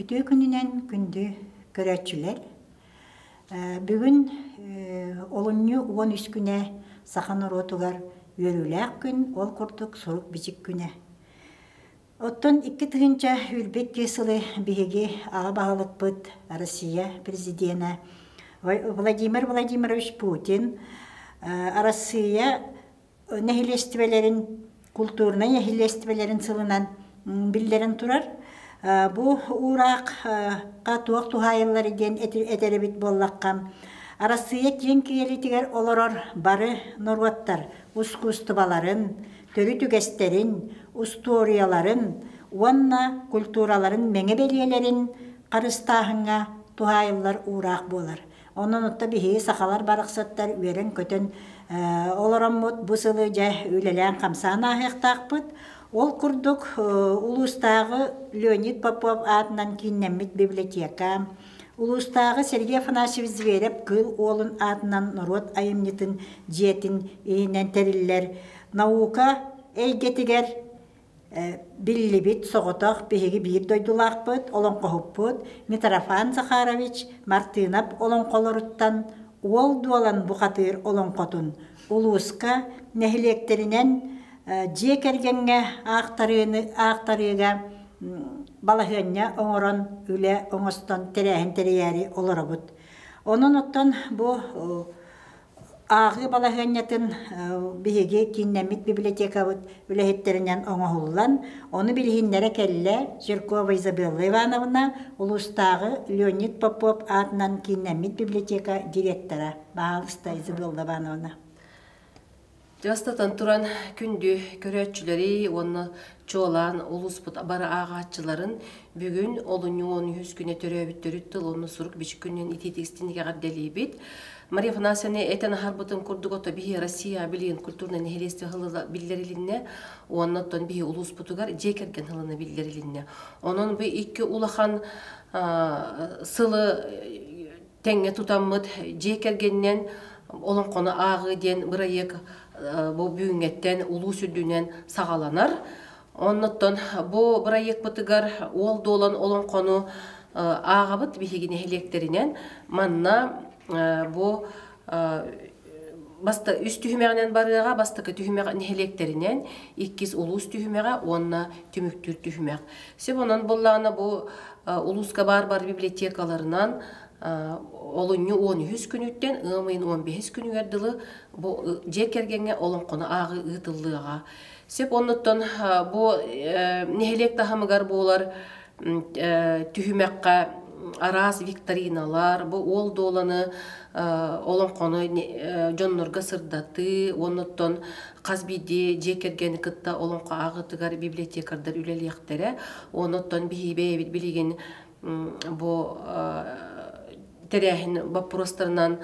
Үтүө күнүнэн күндү көрөөччүлэр! Бүгүн олунньу 13 күнэ саха норуотугар үөрүүлээх күн, ол курдук сурук-бичик күнэ. Оттон 2022 сылы биһиги аҕа баһылыкпыт Россия президенэ Владимир Владимирович Путин Арассыыйа нэһилиэстибэлэрин, култуурунай нэһилиэстибэлэрин сылынан биллэрэн турар. Бу уураахха туох туһаайыллар диэн этэр эбит буоллахха, Арассыыйа киэҥ киэлитигэр олорор бары норуоттар ускуустубаларын, төрүт үгэстэрин, устуоруйаларын уонна культураларын мэҥэ бэлиэлэрин харыстааһыҥҥа туһаайыллар уураах буолар. Онон отто биһиги сахалар барахсаттар үөрэн-көтөн олороммут бу сылы дьэ үлэлээн-хамсаан ааһыахтаахпыт. Ол курдук улуустааҕы Леонид Попов аатынан кииннэммит библиотека, улуустааҕы Сергей Афанасьевич Зверев-Кыыл Уолун аатынан норуот айымньытын дьиэтин иһинэн тэриллэр наука эйгэтигэр биллибит соҕотох биһиги биир дойдулаахпыт, олоҥхоһуппут Митрофан Захарович Мартынов олоҥхолоруттан Уол Дуолан бухатыыр олоҥхотун улууска нэһилиэктэринэн дьиэ кэргэҥҥэ аахтарыыны аахтарыыга балаһыанньа оҥорон үлэ оҥостон тэрээһин тэрийээри олоробут. Онон оттон бу ааҕыы балаһыанньатын биһиги кииннэммит библиотекабыт үлэһиттэринэн оҥоһуллан, ону билиһиннэрэ кэллэ Жиркова Изабелла Ивановна, улуустааҕы Леонид Попов аатынан кииннэммит библиотека директора. Баһаалыста, Изабелла Ивановна. Бастатан туран, күндү көрөөччүлэри уонна чуолаан улууспут бары ааҕааччыларын бүгүн олунньу 13 күнэ төрөөбүт төрүт тыл уонна сурук-бичик күнүнэн итиитик-истиҥник эҕэрдэлиибит. Мария Афанасьевна этэн аһарбытын курдук ото биһи Россия билигин культурнай нэһилиэстибэ сылы биллэрилиннэ уонна оттон биһи улууспутугар дьиэ кэргэн сылына биллэрилиннэ. Онон бу икки улахан сылы тэҥҥэ тутаммыт дьиэ кэргэнинэн олоҥхону ааҕыы диэн бырайыак бу бүгүҥҥэттэн улуус үрдүнэн саҕаланар. Оннуттан бу бырайыакпытыгар уол дуолан олоҥхону ааҕабыт биһиги нэһилиэктэринэн. Манна бу баста үс түһүмэҕинэн барыаҕа, бастакы түһүмэх нэһилиэктэринэн, иккис улуус түһүмэҕэ уонна түмүктүүр түһүмэх. Сөп онон буоллаҕына бу улууска баар бар библиотекаларынан олунньу 13 күнүттэн ыам ыйын 15 күнүгэр дылы бу дьиэ кэргэҥҥэ олоҥхону ааҕыы ыытыллыаҕа. Сөп оннуттан бу нэһилиэк таһымыгар буолар түһүмэххэ араас викториналар, бу уол дуоланы олоҥхону дьоннорго сырдатыы, оннуттан хас биирдии дьиэ кэргэни кытта олоҥхо ааҕыытыгар библиотекардар үлэлиэхтэрэ. Оннуттан биһиги бэйэбит билигин бу тэрээһин боппуруостарынан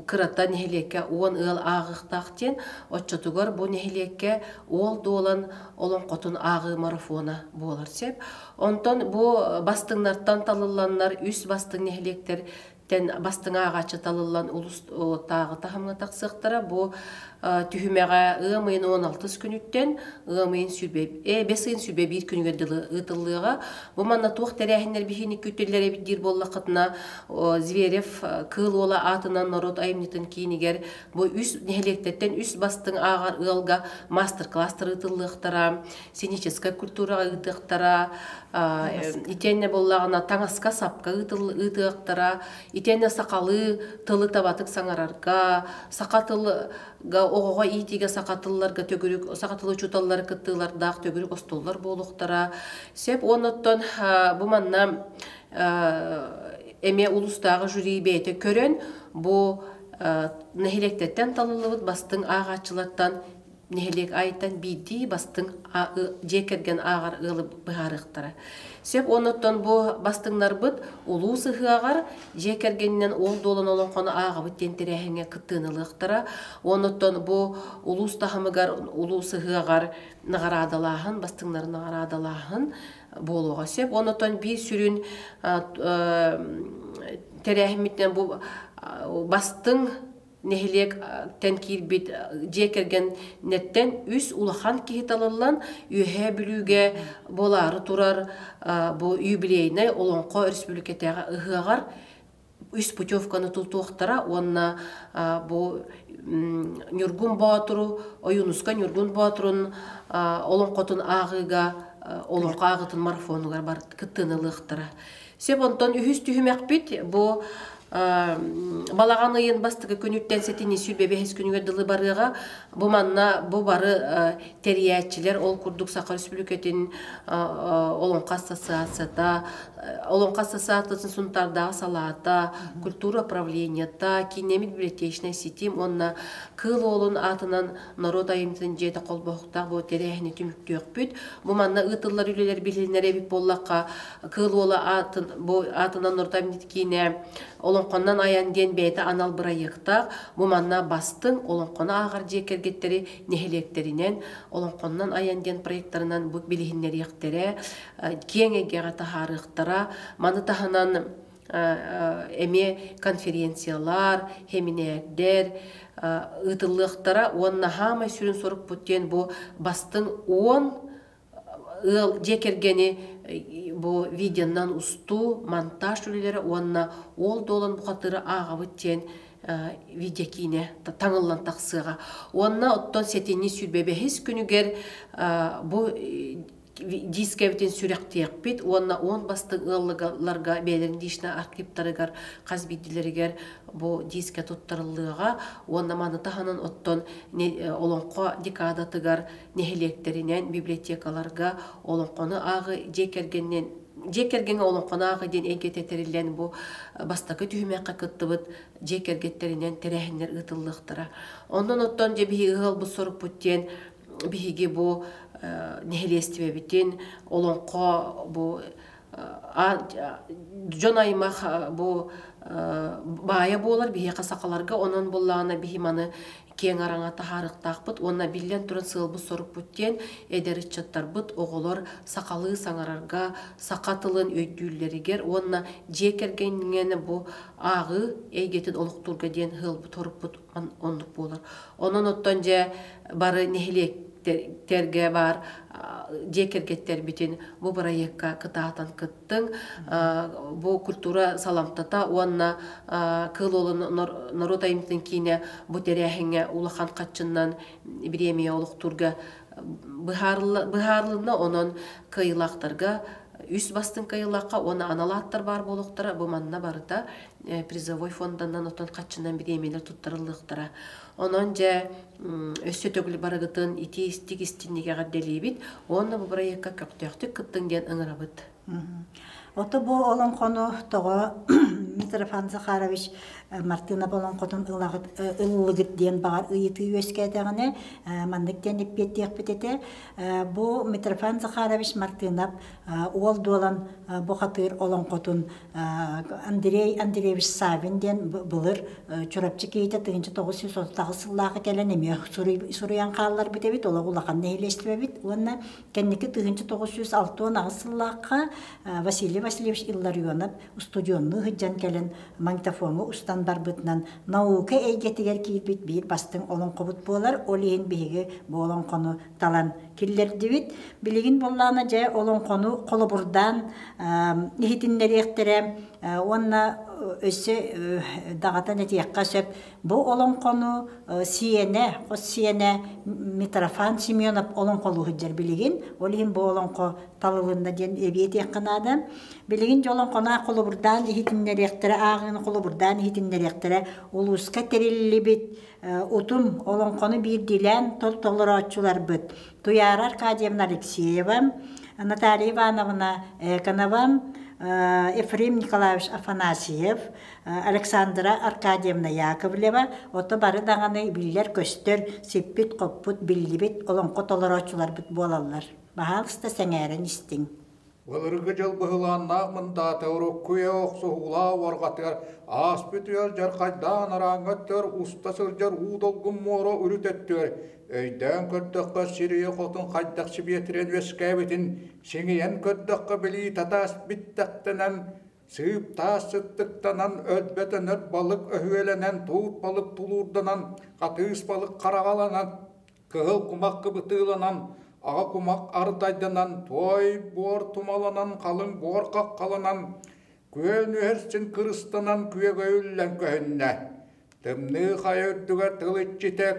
кырата нэһилиэккэ 10 ыал ааҕыахтаах диэн, оччотугар бу нэһилиэккэ уол дуолан олоҥхотун ааҕыы марафона буолар сөп. Онтон бу бастыҥнартан талылланнар үс бастыҥ нэһилиэктэр тэн бастыҥ ааҕааччы талыллан улуустааҕы таһымҥа тахсыахтара. Бу түһүмэҕэ ыам ыйын 16 күнүттэн ыам ыйын сүбэ бэс ыйын сүбэ биир күнүгэр дылы ыытыллыаҕа. Бу манна туох тэрээһиннэр биһиини күүтүллэр эбит диир буоллаххытына, Зверев Кыыл Уола аатынан норуот айымньытын киинигэр бу үс нэһилиэктэртэн үс бастыҥ ааҕар ыалга мастер-класстар ыытыллыахтара, сценическай культураҕа ыытыахтара, итиэннэ буоллаҕына таҥаска сапка ыытыахтара, итиэннэ сахалыы тылы табатык саҥарарга, саха тылга оҕоҕо иитиигэ саха тылларга төгүрүк саха тылы учууталлары кыттыылардаах төгүрүк остуоллар буолуохтара. Сөп уонна бу манна эмиэ улуустааҕы жюри бэйэтэ көрөн бу нэһилиэктэртэн талыллыбыт бастыҥ ааҕааччылартан нэһилиэк айыттан биирдии бастыҥ дьиэ кэргэн ааҕар ыалы быһаарыахтара. Сөп оннуттан бу бастыҥнарбыт улуус ыһыаҕар дьиэ кэргэнинэн уол дуолан олоҥхону ааҕабыт диэн тэрээһиҥҥэ кыттыыны ылыахтара. Оннуттан бу улуус таһымыгар улуус ыһыаҕар наҕараадалааһын, бастыҥнары наҕараадалааһын буолуоҕа сөп. Оннуттан биир сүрүн тэрээһиммитинэн бу бастыҥ. Нэһилиэктэн киирбит дьиэ кэргэннэртэн үс улахан киһи талыллан Үөһээ Бүлүүгэ буолаары турар бу юбилейнай Олоҥхо Өрөспүүбүлүкэтээҕи ыһыаҕар үс путевканы тутуохтара уонна бу Ньургун Боотуру, Ойуунускай Ньургун Боотурун олоҥхотун ааҕыыга олоҥхо ааҕыытын марафонугар бар кыттыыны ылыахтара. Сөп онтон үһүс түһүмэхпит бу балаҕан ыйын бастакы күнүттэн сэтинньи 25 күнүгэр дылы барыаҕа. Бу манна бу бары тэрийээччилэр ол курдук Саха Республикатын Олоҥхо ассоциацията, Олоҥхо ассоциациятын Сунтаардааҕы салаата, культура управлениета, кииннэммит библиотечнай ситим уонна Кыыл Уолун аатынан норуот айымньытын дьиэтэ холбоһуктаах бу тэрээһини түмүктүөхпүт. Бу манна ыытыллар үлэлэр билинэр эбит буоллахха, Кыыл Уола аатын, бу аатынан норуот айымньытын киинэ Олоҥхоннон айан диэн бэйэтэ анал бырайыактаах. Бу манна бастыҥ олоҥхону ааҕар дьиэ кэргэттэри нэһилиэктэринэн Олоҥхоннон айан диэн проектарынан бу билиһиннэриэхтэрэ, киэҥ эйгэҕэ таһаарыахтара. Маны таһынан эмиэ конференциялар, сэминээрдэр ыытыллыахтара уонна хаамай сүрүн сорукпут диэн бу бастыҥ 10 ыал дьиэ кэргэни бу видеонан устуу, монтаж үлэлэрэ уонна уол дуолан бухатыыры ааҕабыт диэн видеокиинэ таҥыллан тахсыаҕа. Уонна оттон сэтинньи 25 күнүгэр бу дискэбитин сүрэхтиэхпит уонна 10 бастыҥ ыалларга бэйэлэрин личнэй архивтарыгар хас биирдиилэригэр бу дискэ туттарыллыаҕа уонна маны таһынан оттон олоҥхо декадатыгар нэһилиэктэринэн библиотекаларга олоҥхону ааҕыы дьиэ кэргэнинэн дьиэ кэргэҥҥэ олоҥхону ааҕыы диэн эйгэтэ тэриллэн бу бастакы түһүмэххэ кыттыбыт дьиэ кэргэттэринэн тэрээһиннэр ыытыллыахтара. Онон оттон дьэ биһиги ыалбыт сорукпут диэн биһиги бу нэһилиэстибэбитин олоҥхо бу дьон аймах бу баайа буолар биһиэхэ сахаларга онон буоллаҕына биһи маны киэҥ араҥа таһаарыахтаахпыт уонна биллэн туран сыалбыт-сорукпут диэн эдэр ыччаттарбыт оҕолор сахалыы саҥарарга, саха тылын өйдүүллэригэр уонна дьиэ кэргэҥҥэ бу ааҕыы эйгэтин олохтуурга диэн сыалбыт-сорукпут оннук буолар. Онон оттон дьэ бары нэһилиэктэргэ баар дьиэ кэргэттэрбитин бу бырайыакка кытаатан кыттыҥ. Бу культура саламтата уонна Кыыл Уолун норуот айымньытын киинэ бу тэрээһиҥҥэ улахан хаччыннан бириэмийэ олохтуурга быһаарылынна. Онон кыайыылаахтарга үс бастыҥ кыайыылаахха уонна анал ааттар баар буолуохтара. Бу манна барыта призовой фонданан оттон хаччынан бириэмийэлэр туттарыллыахтара. Онон дьэ өссө төгүл барыгытын итии истик истинник эҕэрдэлиибит уонна бу бырайыакка көхтөөхтүк кыттыҥ диэн ыҥырабыт. Ото бу олоҥхону тоҕо Митрофан Захарович Мартынов олоҥхотун ылаҕыт ыллыгыт диэн баҕар ыйытыы үөскээтэҕинэ маннык диэн эппиэттиэхпит этэ. Бу Митрофан Захарович Мартынов уол дуолан бухатыыр олоҥхотун Андрей Андреевич Савин диэн былыр Чурапчы киһитэ 1938 сыллааҕы кэлэн эмиэ суруйан хаалларбыт эбит, олох улахан нэһилиэстибэбит уонна кэнники 1968 сыллаахха Василий Васильевич Илларионов устудьуоннуу сылдьан кэлэн магнитофоҥҥа устан барбытынан наука эйгэтигэр киирбит биир бастыҥ олоҥхобут буолар. Ол иһин биһиги бу олоҥхону талан киллэрдибит. Билигин буоллаҕына дьэ олоҥхону холобурдаан иһитиннэриэхтэрэ уонна өссө даҕатан этиэххэ сөп. Бу олоҥхону сиэнэ, хос сиэнэ Митрофан Семенов олоҥхолуу сылдьар билигин. Ол иһин бу олоҥхо талылынна диэн эбии этиэххэ наада. Билигин дьэ олоҥхону холобурдаан иһитиннэриэхтэрэ, ааҕыыны холобурдаан иһитиннэриэхтэрэ. Улууска тэриллибит Утум олоҥхону биирдиилээн толорооччуларбыт Туйаара Аркадьевна Алексеева, Наталья Ивановна Эконова, Ефрем Николаевич Афанасьев, Александра Аркадьевна Яковлева ото бары даҕаны биллэр-көстөр, сиппит-хоппут, биллибит олоҥхо толорооччуларбыт буолаллар. Баһаалыста сэҥээрэн истиҥ. Былыргы дьыл быһылааннаах мындаата урукку үйэ охсуһуулаах уорҕатыгар ааспыт үөр дьархайдаан арааҥҥа өттүгэр уста сылдьар уу долгун муора үрүт өттүгэр өйдөөн көрдөххө сир ийэ хотун хайдах сибиэтирэн үөскээбитин сиҥийэн көрдөххө билии татаас биттэхтэнэн. Сыып таас сыттыктанан, өлбөт-өнөр балык өһүөлэнэн, туут балык тулуурданан, хатыыс балык хараҕаланан, кыһыл кумах кыбытыыланан, аҕа кумах ардайданан, туой буор тумаланан, халыҥ буор хаххаланан, күөл нүһэрсин кырыстанан күөгөйүллэн көһүннэ. Тымныы хайа үрдүгэр тыл иччитэ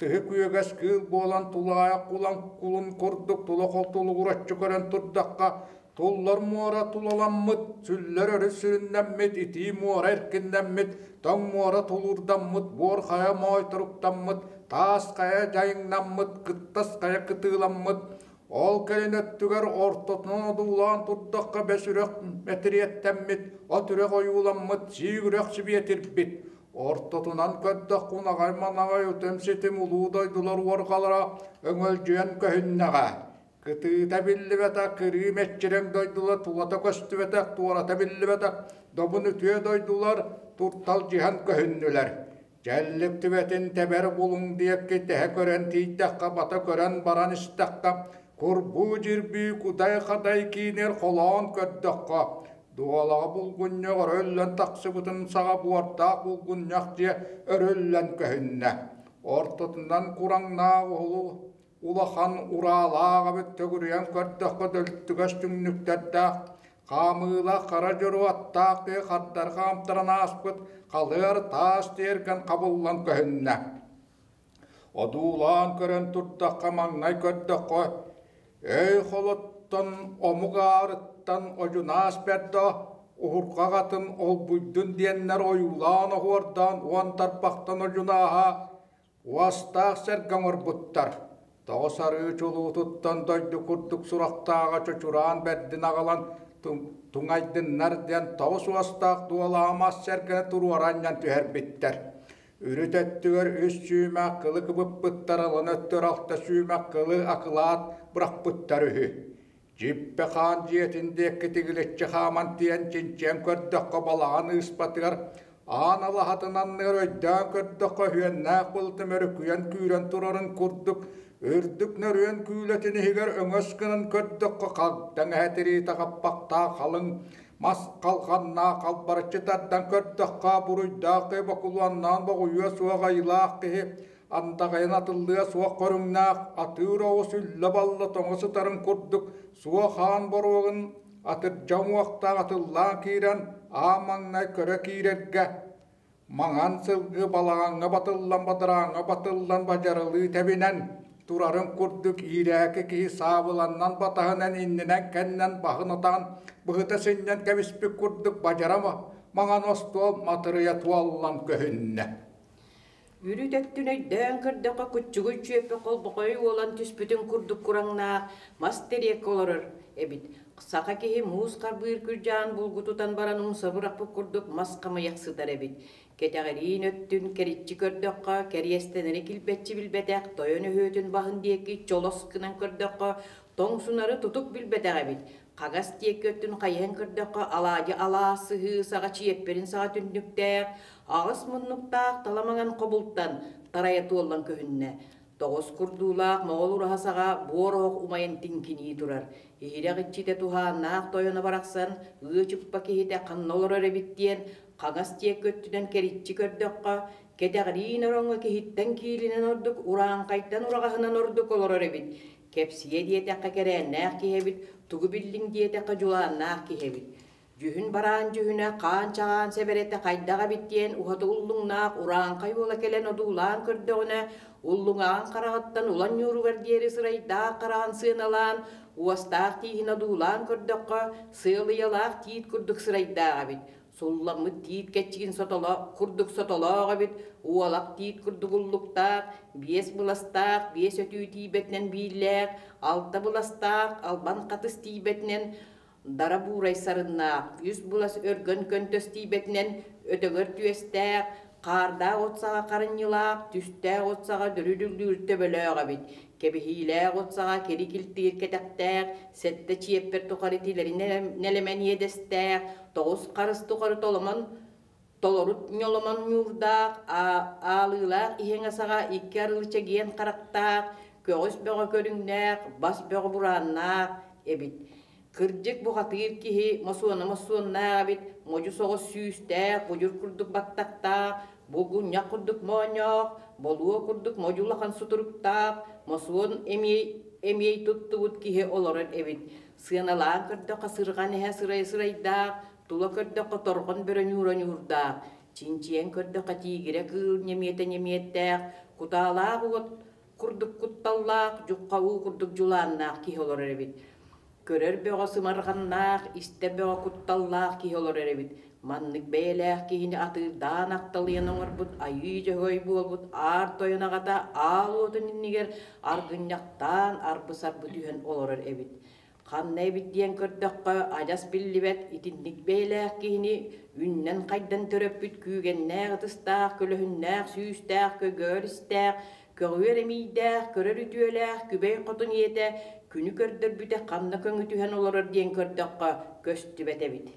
Тыһы күөгэс кыыл буолан тулаайах кулан кулун курдук тула тулугураччы көрөн турдахха, туллар муора тулаламмыт, сүллэр өрүс сүрүннэммит, итии муора эркиннэммит, тоҥ муора тулуурдаммыт, буор хайа моойторуктаммыт, таас хайа дьайыҥнаммыт, кыттас хайа кытыыламмыт, ол кэлин өттүгэр ортотунан одуулаан турдахха бэс үрэх мэтириэттэммит, от үрэх ойууламмыт, сиик үрэх сибиэтирбит, Ортотунан көрдөххүн аҕай-манаҕай утум-ситим улуу дойдулар уорҕалара өҥөлдьүйэн көһүннэҕэ. Кытыыта биллибэтэх кырыы мэччирэҥ дойдулар тулата көстүбэтэх туората биллибэтэх добун үтүө дойдулар турталдьыһан көһүннүлэр. Дьэллик түбэтин тэбэр булуҥ диэки тэһэ көрөн тиийдэххэ бата көрөн баран истэххэ курбуу дьирбии кудай-хадай киинэр холоон көрдөххө Дуолаҕа булгунньах өрөллөн тахсыбытын саҕа буордаах булгунньах дьиэ өрүллэн көһүннэ. Ортотунан кураҥнаах уһулу улахан ураалаах эбит төгүрүйэн көрдөххө дөлтүгэс түҥнүктэрдээх, хаамыылаах хара дьоруоттаах киһи хардар хаамтаран ааспыт халыар таас тиэргэн хабыллан көһүннэ. Одуулаан көрөн турдахха маҥнай көрдөххө, өй холоттон омук аарыттан одьунаас бэрдэ уһурҕах атын олбуйдун диэннэр ойуулаан оһуордаан уон тарбахтан одьунааһа уостаах сэргэ оҥорбуттар. Тоҕо сарыы чулуутуттан дойду курдук сурахтааҕа чочураан бэрдин аҕалан туҥайдыннар диэн тоҕус уостаах дуолаамас сэргэни туруора анньан түһэрбиттэр. Үрүт өттүгэр үс сүүмэх кылы кыбыппыттар, алын өттүгэр алта сүүмэх кылы акылаат бырахпыттар үһү. Дьиппэ хаан дьиэтин диэки тигиличчи хааман тиийэн чинчийэн көрдөххө балаҕан ыыспатыгар аан алаһатын анныгар өйдөөн көрдөххө үһүөннээх былытым өрүкүйэн күүрэн турарын курдук үрдүк нөрүөн күүлэтин иһигэр өҥөс гынан көрдөххө хагдаҥ эһэ тириитэ хаппахтаах халыҥ Мас халҕаннаах халбарыччы тардан көрдөххө, буруйдаах киһи бокулуоннаан боҕуйуо суох айылаах киһи андаҕайын атыллыа суох көрүҥнээх атыыр оҕус үллэ-балла тоҥо сытарын курдук суох аан боруогун атырдьа уҥуохтаах атыллаан киирэн аан маҥнай көрө киирэргэ Маҥан сылгы балаҕаҥҥа батыллан бадарааҥҥа батыллан бадьаралыы тэбинэн, турарын курдук иирээки киһи саабыланнан батаһынан иннинэн-кэннинэн баһын атаан быһыта сынньан кэбиспит курдук бадьара маҥан остуол матырыйа туоллан көһүннэ. Үрүт өттүн өйдөөн көрдөххө куччугуй чүөппэ холбохой уолан түспүтүн курдук кураҥнаах мас тэриэккэ олорор эбит. Саха киһи муус харбыыр күрдьэҕин булгутутан баран умса бырахпыт курдук мас хамыйах сытар эбит. Кэтэҕириин өттүн кэриччи көрдөххө, кэриэстэнэри килбэччи билбэтэх тойон өһүөтүн баһын диэки чолос гынан көрдөххө, тоҥ сунары тутук билбэтэх эбит. Хагас диэки өттүн хайыһан көрдөххө, алаадьы алаас сыһыы саҕа чиэппэрин саҕа түннүктээх, аҕыс муннуктаах тала маҥан хобултан тарайа туоллан көһүннэ. Тоҕус курдуулаах моҕол ураһа саҕа буор оһох умайан тиҥкинии турар. Иһирэх иччитэ туһааннаах тойоно барахсан ыы чыппа киһитэ ханна олорор эбит диэн хаҥас диэки өттүнэн кэриччи көрдөххө, кэтэҕириин ороҥҥо киһиттэн киилинэн ордук урааҥхайтан ураҕаһынан ордук олорор эбит. Кэпсиэ диэтэххэ кэрээннээх киһи эбит, тугу биллиҥ диэтэххэ дьулааннаах киһи эбит. Дьүһүн бараан дьүһүнэ, хаан чаҕаан сэбэрэтэ хайдах эбит диэн уһаты уллуҥнаах урааҥхай уола кэлэн одуулаан көрдөҕүнэ, уллуҥаҕын хараҕыттан улан ньууругар диэри сырайдаах хараҕын сыаналаан, уостаах тииһин одуулаан көрдөххө, сыалыйалаах тиит курдук сырайдаах эбит. Сулламмыт тиит кэччигин сотоло курдук сотолоох эбит, уолах тиит курдук уллуктаах, биэс быластаах, биэс өтүү тиийбэтинэн бииллээх, алта быластаах, албан хатыс тиийбэтинэн дара буурай сарыннаах, үс былас өргөн көнтөс тиийбэтинэн өтөгөр түөстээх, хаардаах от саҕа харынньылаах, түстээх от саҕа дөрүдүллүүр төбөлөөх эбит. Кэбиһиилээх от саҕа кири килтиир кэтэхтээх, сэттэ чиэппэр тухары тилэри нэлэмэн иэдэстээх, тоҕус харыс тухары толомон толору ньоломон ньуурдаах, аалыылаах иһиҥэ саҕа икки арылы чэгиэн харахтаах, көҕүс бөҕө көрүҥнээх, бас бөҕө бурааннаах эбит. Кырдьык бухатыыр киһи мосуона мосуоннаах эбит, модьу соҕус сүүстээх, будьур курдук баттахтаах, булгунньах курдук моонньоох, болуо курдук модьу улахан сутуруктаах, мосуон эмиэй эмиэй туттубут киһи олорор эбит. Сыаналаан көрдөххө сырҕан эһэ сырай сырайдаах, тула көрдөххө торҕон бөрө ньуура ньуурдаах, чинчийэн көрдөххө тиигирэ кыыл ньэмиэтэ ньэмиэттээх, кутаалаах уот курдук кутталлаах, дьухха уу курдук дьулааннаах киһи олорор эбит. Көрөр бөҕө сымарҕаннаах, истэр бөҕө кутталлаах киһи олорор эбит. Маннык бэйэлээх киһини атыырдаан ахталыйан оҥорбут айыы дьөһөгөй буолбут аар тойон аҕата аал уотун иннигэр аргынньахтаан арбы-сарбы түһэн олорор эбит. Ханна эбит диэн көрдөххө, адьас биллибэт итинник бэйэлээх киһини үннэн-хайдан төрөппүт күүгэннээх ытыстаах, көлөһүннээх, сүүстээх, көгөөр истээх, көҕүөр эмиийдээх, көрөр үтүөлээх күбэй хотун ийэтэ күнү көрдөрбүтэ ханна көҥү түһэн олорор диэн көрдөххө, көстүбэт эбит.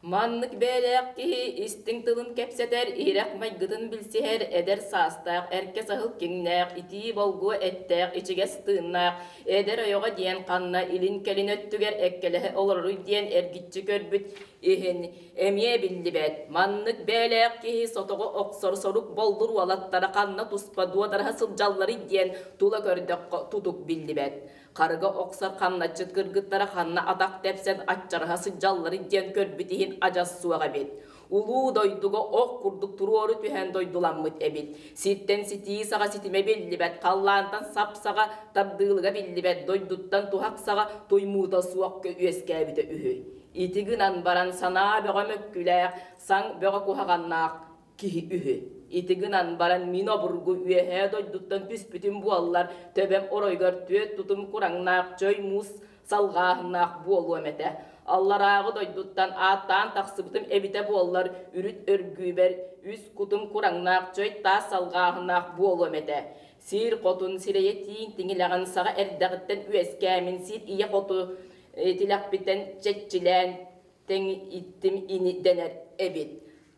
Маннык бэйэлээх киһи истиҥ тылын кэпсэтэр, иһирэх майгытын билсиһэр, эдэр саастаах, эркэ саһыл киҥнээх, итии болгуо эттээх, ичигэс тыыннаах, эдэр ойоҕо диэн ханна илин-кэлин өттүгэр эккэлэһэ олороруй диэн эргиччи көрбүт иһин эмиэ биллибэт. Маннык бэйэлээх киһи сотоҕо охсор сорук боллур уолаттара ханна туспа дуодараһа сылдьалларый диэн тула көрдөххө тутук биллибэт. Харыга охсор хамначчыт кыргыттара ханна атах тэпсэн аччараһа сылдьалларын диэн көрбүт иһин адьас суох эбит. Улуу дойдуга ох курдук туруору түһэн дойдуламмыт эбит. Сиртэн ситии саҕа ситимэ биллибэт, халлаантан сап-саҕа тардыылыга биллибэт, дойдуттан туһах саҕа туймуута суох үөскээбитэ үһү. Ити гынан баран санаа бөҕө мөккүлээх, саҥ бөҕө куһаҕаннаах киһи үһү. Ити гынан баран мин обургу үөһээ дойдуттан түспүтүм буоллар, төбөм оройугар түөрт тутум кураҥнаах чөй муус салҕааһыннаах буолуом этэ. Алларааҕы дойдуттан ааттаан тахсыбытым эбитэ буоллар, үрүт өргүүбэр үс кутум кураҥнаах чөй таас салҕааһыннаах буолуом этэ. Сир хотун сирэйэ тииҥ тиҥилэҕин саҕа эрдэҕиттэн үөскээмин сир ийэ хоту тилэхпиттэн чэччилээн тэҥ иттим ини дэнэр эбит.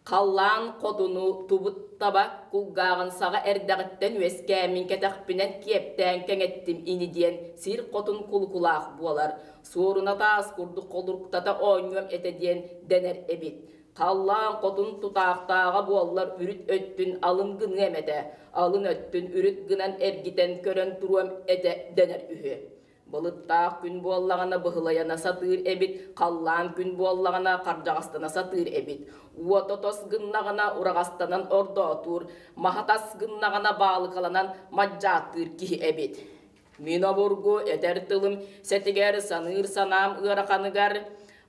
Халлаан хотуну тубут таба кулгааҕын саҕа эрдэҕиттэн үөскээммин кэтэхпинэн киэптээн кэҥэттим ини диэн сир хотун кулукулаах буолар, суоруна таас курдук холуруктата оонньуом этэ диэн дэнэр эбит. Халлаан хотун тутаахтааҕа буоллар үрүт өттүн алын гыныам этэ, алын өттүн үрүт гынан эргитэн көрөн туруом этэ дэнэр үһү. Былыттаах күн буоллаҕына быһылайана сатыыр эбит, халлаан күн буоллаҕына хардьаҕастана сатыыр эбит. Уота тос гыннаҕына ураҕастанан ордоотуур, маһа тас гыннаҕына баалыкаланан мадьааттыыр киһи эбит. Мин обургу этэр тылым сэтигэр саныыр санаам ыараханыгар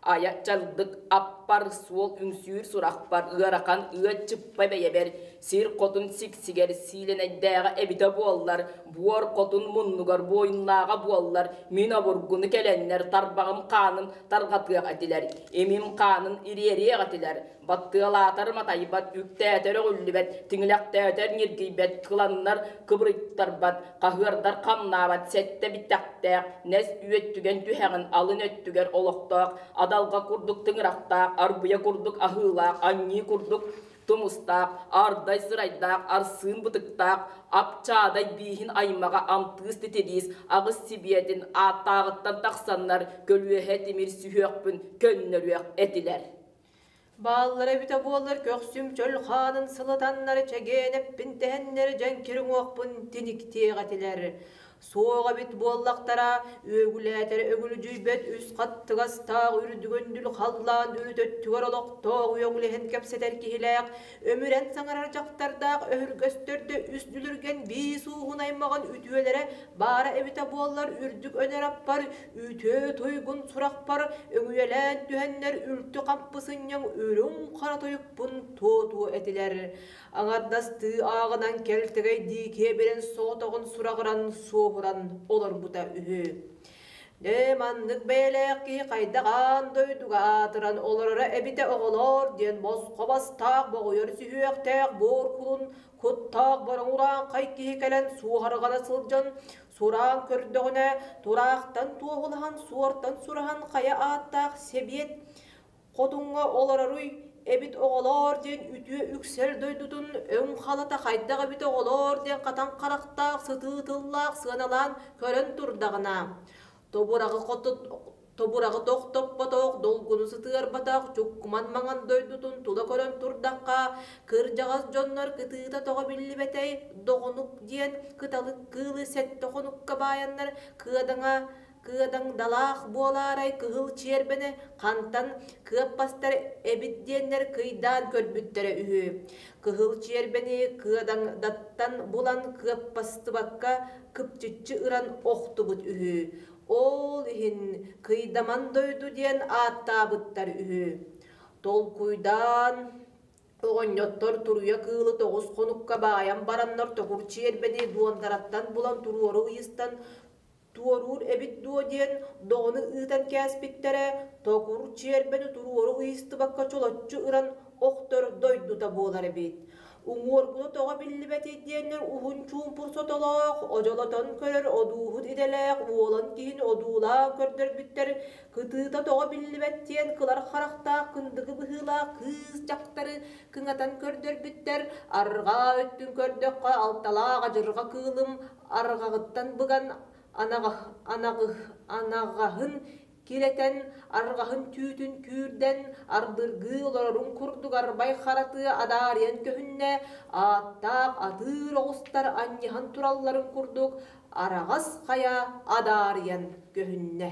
айа чалдык аппар суол үҥсүүр сурахпар ыарахан ыа чыппа бэйэбэр сир хотун сиксигэр сиилэнэйдээҕэ эбитэ буоллар буор хотун муннугар буойуннааҕа буоллар мин обургуну кэлэннэр тарбаҕым хаанын тарҕатыах этилэр имим хаанын ириэриэх этилэр Баттыалаатар матайбат, үктээтэр өҕүллүбэт, тиҥилэхтээтэр ньиргийбэт, кыланнар кыбырыйтарбат, хаһыардар хамнаабат, сэттэ битэхтээх, нэс үөттүгэн түһэҕин алын өттүгэр олохтоох, адалҕа курдук тыҥырахтаах, арбыйа курдук аһыылаах, анньыы курдук тумустаах, ардай сырайдаах, арсыын бытыктаах, апчаадай бииһин аймаҕа амтыыс титириис, аҕыс сибиэтин ааттааҕыттан тахсаннар көлүөһэ тимир сүһүөхпүн көннөрүөх этилэр. Бааллара эбитэ буоллар көхсүм чөл хаанын сылытаннар чэгиэн эппин тэһэннэр дьэҥкир уҥуохпун тиниктиэх этилэр. Суох эбит буоллахтара, үөгүлээтэр өгүлдьүйбэт үс хаттыгастаах үрдүгүндүл халлаан үрүт өттүгэр олохтоох үөгүлэһэн кэпсэтэр киһилээх, өмүрэн саҥарар дьахтардаах өһүргөстөрдө үс дүлүргэн биис ууһун аймаҕын үтүөлэрэ баара эбитэ буоллар үрдүк өнөр аппар үтүө туйгун сурахпар өҥүйэлээн түһэннэр үлтү хампы сынньаҥ үрүҥ хара тойукпун туо-туо этилэр. Аҥардастыы ааҕынан кэлтэгэйдии киэбирэн соҕотоҕун сураҕыран суоһуран олорбута үһү. Дьэ, маннык бэйэлээх киһи хайдах аан дойдуга аатыран олороро эбитэ оҕолоор диэн босхо бастаах боҕуйар сүһүөхтээх буор кулун куттаах бороҥ-урааҥхай киһи кэлэн суоһарҕана сылдьан Сураан көрдөҕүнэ, тураахтан туоһулаһан, суортан сураһан хайа ааттаах сэбиэт хотуҥҥа олороруй эбит оҕолоор диэн үтүө үксэл дойдутун өҥ халата хайдах эбит оҕолоор диэн хатан харахтаах сытыы тыллаах сыаналаан көрөн турдаҕына, тобураҕы Тобураҕы тохтоппотох, долгуну сытыарбатах чуккуман маҥан дойдутун тула көрөн турдахха, кырдьаҕас дьоннор кытыыта тоҕо биллибэтэй, доҕунук диэн кыталык кыылы сэттэ хонукка баайаннар кыадаҥа кыадаҥдалаах буолаарай кыһыл чиэрбэни хантан кыаппастар эбит диэннэр кыйдаан көрбүттэрэ үһү. Кыһыл чиэрбэни кыадаҥдаттан булан кыаппастыбакка кыпчыччы ыран охтубут үһү. Ол иһин Кыйдаман дойду диэн ааттаабыттар үһү. Толкуйдаан оҕонньоттор туруйа кыылы тоҕус хонукка баайан бараннар токур чиэрбэни дуондараттан булан туруору ыйыстан туоруур эбит дуо диэн доҕону ыытан кээспиттэрэ, токур чиэрбэни туруору ыйыстыбакка чолоччу ыран охтор дойдута буолар эбит. Уҥуоргуну тоҕо биллибэтий диэннэр уһун чуумпур сотолоох, одьолотон көрөр одууһут идэлээх уолан киһини одуулаан көрдөрбүттэр, кытыыта тоҕо биллибэт диэн кылар харахтаах кындыгы быһыылаах кыыс дьахтары кыҥатан көрдөрбүттэр, арҕаа өттүн көрдөххө алталаах адьырҕа кыылым арҕаҕыттан быган анаҕаһын килэтэн, арҕаһын түүтүн күүрдэн, ардыргыы олорорун курдук арбай харатыа адаарыйан көһүннэ, ааттаах атыыр оҕустар анньыһан туралларын курдук араҕас хайа адаарыйан көһүннэ.